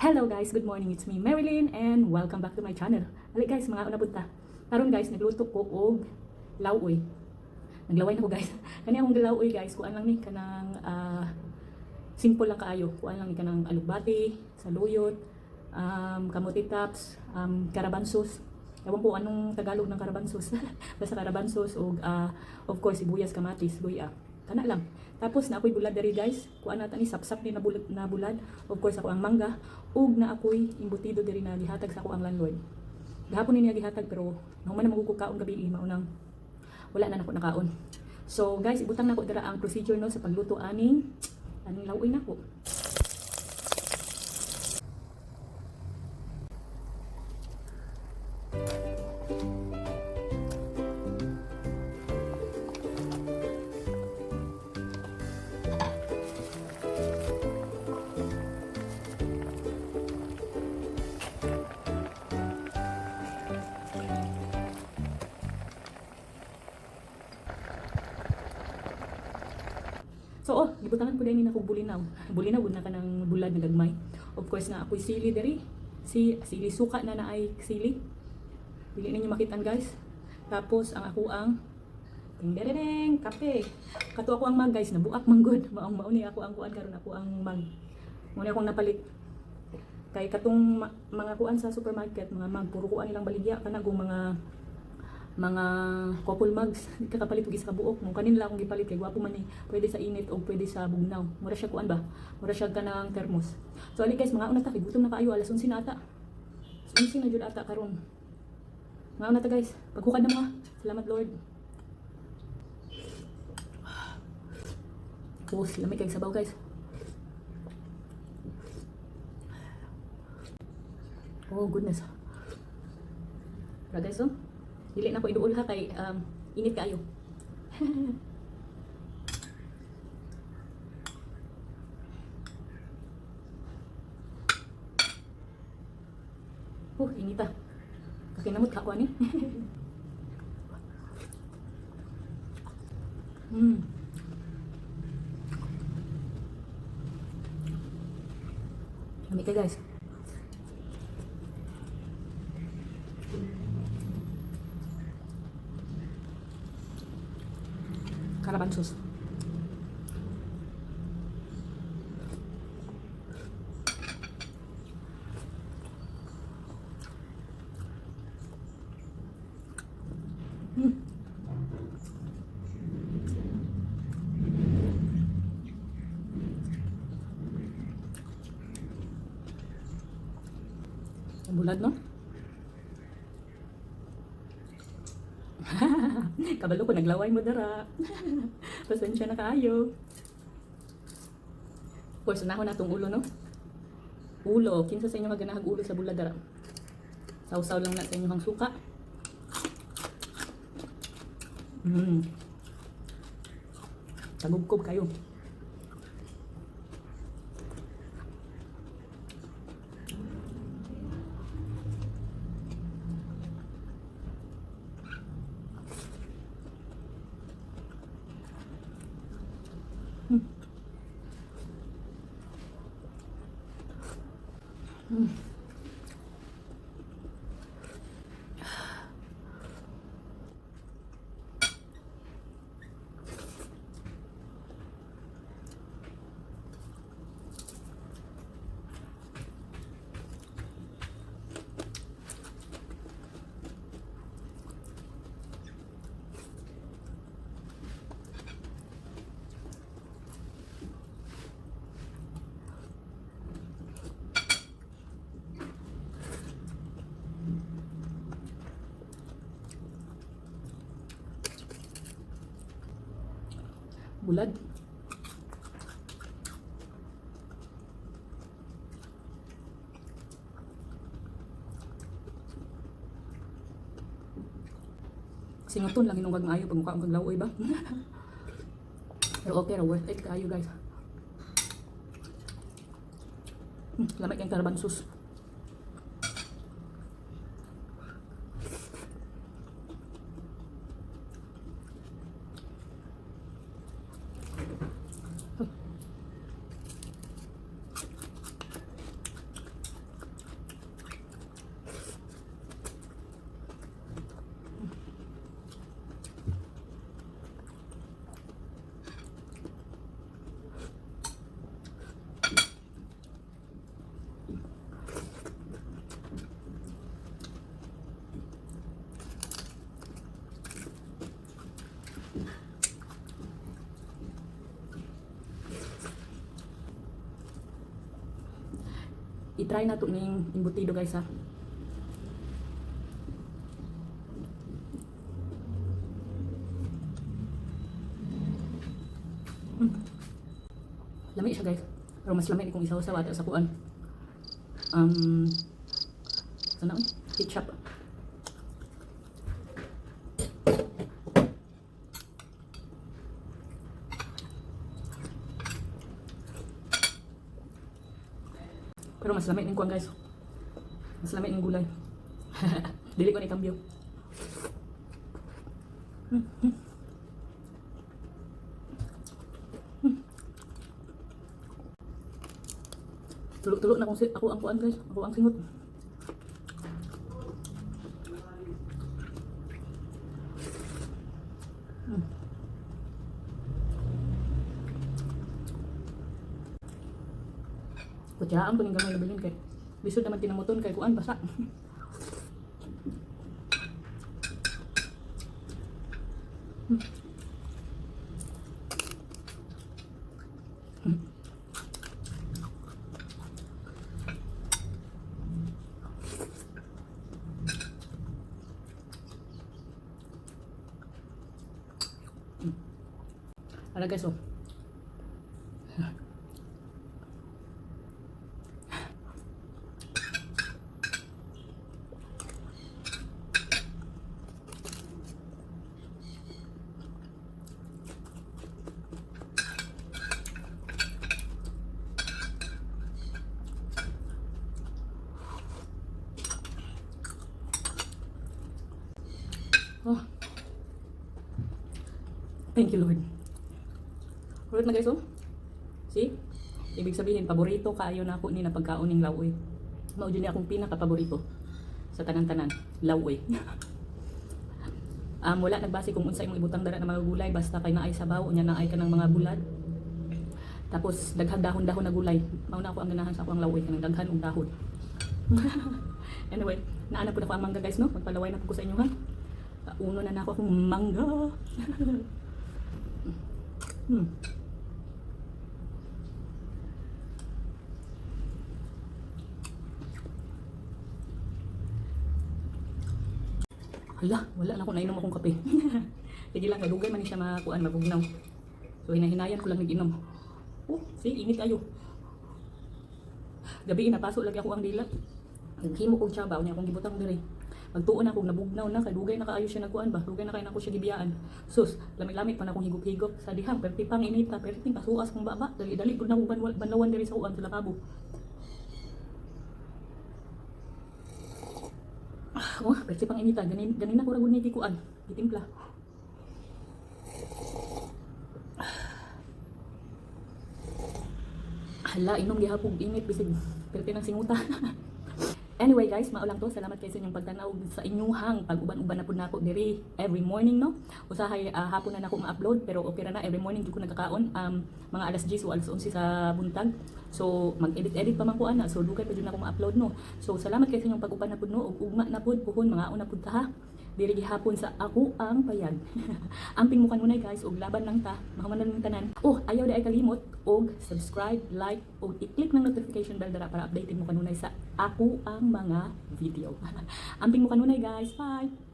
Hello guys, good morning. It's me, Marilyn, and welcome back to my channel. Ali guys, mga una punta. Karon guys, nagluto ko og lauoy. Naglaway na ko, guys. Kani akong lauoy, guys, kuan lang ni kanang simple lang kaayo. Kuan lang ni kanang alugbati, saluyot, kamote tops, karabansos. Ewan ko anong Tagalog ng karabansos. Basta karabansos og of course sibuyas, kamatis, luya. Kana lang. Tapos na ako'y bulad diri, guys. Kuan nata ni sapsap ni na bulad, na bulad. Of course ako ang mangga ug na ako'y imbutido diri na gihatag sa ako ang landlord. Gahapon ni niya gihatag pero nahuman na magugug kaon gabi, maunang wala na nako nakaon. So guys, ibutang nako dira ang procedure no sa pagluto aning lauoy nako. So oh, gibutangan ko din ni bulinaw. Bulinaw gud na kanang bulad na gagmay. Of course na ako'y sili diri. Si sili suka na naay sili. Dili ninyo makitaan, guys. Tapos ang ako ang ding ding kape. Kato ako ang mug, guys, nabuak man gud. Maong mao ni ako ang kuan karon, ako ang mug. Mao ni akong napalit. Kay katong mga kuan sa supermarket, mga mug, puro kuan nilang baligya kana kung mga couple mugs, di ka kapalit og isa ka buok mo kanin lang akong gipalit kay gwapo man ni, pwede sa init o pwede sa bugnaw. Mura siya kuan ba, mura siya kanang thermos. So ali guys, mga una ta kay gutom na kaayo, alas 11 na ata. Alas 11 na jud ata karon. Mga una ta, guys, paghukad na mga. Salamat, Lord. Oh, lamig kay sabaw, guys. Oh goodness. Tara guys, oh. Dili na ko iduol ha kay init kaayo. Oh, inita. Kakinamot ka ko ani. Lami kay, guys. Karabansos. Ang bulad, no? Kabalo ko, naglaway mo dara. Pasensya na kaayo. Of course, unahon na tong ulo, no? Ulo. Kinsa sa inyo maganahag ulo sa bulad dara? Sausaw lang na sa inyong suka. Tagubkob kayo. Bulad. Singuton lang hinungag maayo pag mukha ang lauoy ba. Pero okay ra, worth it kaayo, guys. Lamig kang karabansos. I-try na to ning embutido, guys, ha. Lami siya, guys. Pero mas lami kung isaw-saw ato sa kuan. Sana oy, ketchup. Pero mas lami ning kuan, guys. Mas lami ning gulay. Dili ko ni kambyo. Tulo-tulo na kung si ako ang kuan, guys. Ako ang singot. Kutsaraan ko ning gamay labilin kay lisod naman tinamuton kay kuan, basa. Ara, guys, oh. Oh. Thank you, Lord. Alright na, guys, oh. See? Ibig sabihin, paborito kaayo na ako ni na pagkaon ning lawoy. Mao jud ni akong pinaka-paborito sa tanan-tanan, lawoy. Wala nagbase kung unsa imong ibutang dara na mga gulay, basta kay naay sabaw, unya naay kanang mga bulad. Tapos daghang dahon-dahon na gulay. Mao na ako ang ganahan sa ako ang lawoy, kanang daghan og dahon. Anyway, naa na pud ako ang mangga, guys, no. Magpalaway na pud ko sa inyo, ha. Uno na nako akong mangga. Hala, wala na ako nainom akong kape. Sige lang, madugay man ni siya makuan, mabugnaw. So hinahinayan ko lang nag-inom. Oh, see, init ayo. Gabi napaso lagi ako ang dila. Naghimo kog tsaba, unya akong gibutang diri. Magtuon ako nabugnaw na kay dugay na kaayo siya nagkuan ba. Dugay na kaayo nako siya gibiyaan. Sus, lami-lami pa na akong higop-higop sa dihang perti pang inita, perti kasuas kong baba. Dali-dali pud na akong banlawan diri sa kuan sa lababo. Ah, oh, perti pang inita. Ganin ganin ako ra gud ni gikuan. Gitimpla. Hala, inom gihapon init bisig perti ng singuta. Anyway guys, mao lang to. Salamat kay sa inyong pagtanaw, sa inyuhang pag-uban-uban na pud nako diri every morning, no. Usahay hapon na nako ma-upload, pero okay ra na, every morning jud ko nagkakaon, mga alas 10 o alas 11 sa buntag. So mag-edit-edit pa man ko ana. So dugay pa jud nako ma-upload, no. So salamat kay sa inyong pag-uban na pud, no, ug ugma na pud puhon mga una pud ta, ha. Diri gihapon sa ako ang payag. Amping mo kanunay, guys, ug laban lang ta. Mahuman na lang tanan. Oh, ayaw di ay kalimot og subscribe, like ug i-click ng notification bell dara para updated mo kanunay sa ako ang mga video. Amping mo kanunay, guys. Bye.